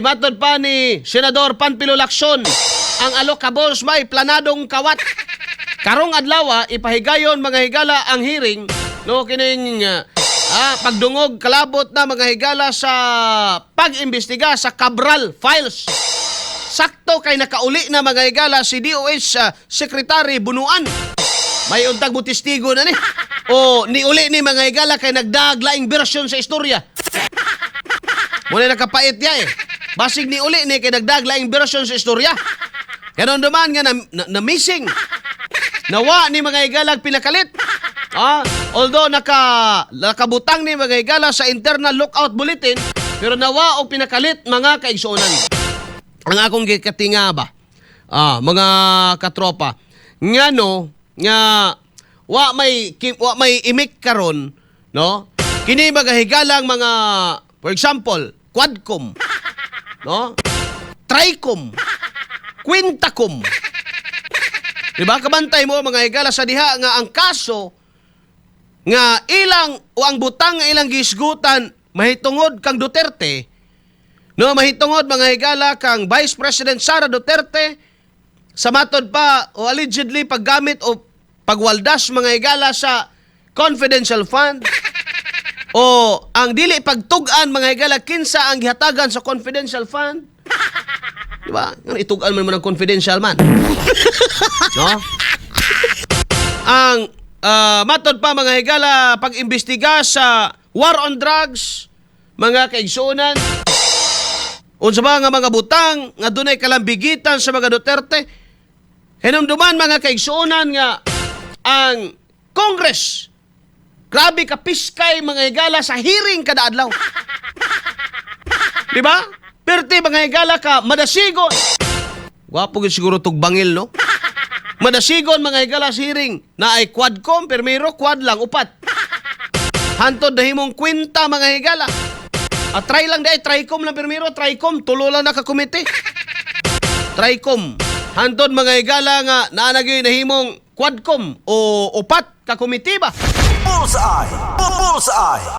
Matod pa ni Senador Panfilo Lacson, ang allocables may planadong kawat. Karong adlaw ipahigayon, mga higala, ang hearing, no, kining pagdungog kalabot na, mga higala, sa pag-imbestiga sa Cabral Files. Sakto kay nakauli na, mga higala, si DOH Secretary Bunuan. May untag mo testigo na ni. O niuli ni, mga higala, kay nagdaglaing version sa istorya. Muna nakapait ya eh. Basig ni uli ni kay nagdaglaing version sa istorya. Kanon duman nga na missing. Nawa ni, mga higalag, pinakalit. Although nakabutang ni, mga higala, sa internal lookout bulletin, pero nawa og pinakalit, mga kaigsuonan. Ang akong gikatinga ba? Mga katropa. Nga no, nga wa may imik karon, no? Kini mga higalang mga, for example, Quadcom, no? Tricom, Quintacom. Diba? Kabantay mo, mga higala, sa diha nga ang kaso nga ilang o ang butang nga ilang gisgutan mahitungod kang Duterte, no, mahitungod, mga higala, kang Vice President Sara Duterte sa matod pa o allegedly paggamit o pagwaldas, mga higala, sa confidential fund o ang dili pagtug-an, mga higala, kinsa ang gihatagan sa confidential fund. Di ba? Nga itug-an man mo ng confidential man. No? Ang matod pa, mga higala, pag-imbestiga sa war on drugs, mga kaigsuonan, unsa ba nga mga butang nga dunay kalambigitan sa mga Duterte. Hinumduman, mga kaigsuonan, nga ang Congress grabe ka piskay, mga higala, sa hearing kada adlaw. Di ba? Perti, mga higala, ka madasigon. Gwapo gyud siguro tug bangil, no? Madasigon, mga higala, sa hearing na ay quadcom, permiro quad lang, upat. Hantod nahimong kwenta, mga higala. At try lang dahil, tricom lang permiro, tricom, tulo lang na ka komite. Tricom. Hantod, mga higala, nga naanagay nahimong quadcom o upat ka komite ba? Bullseye! Bullseye!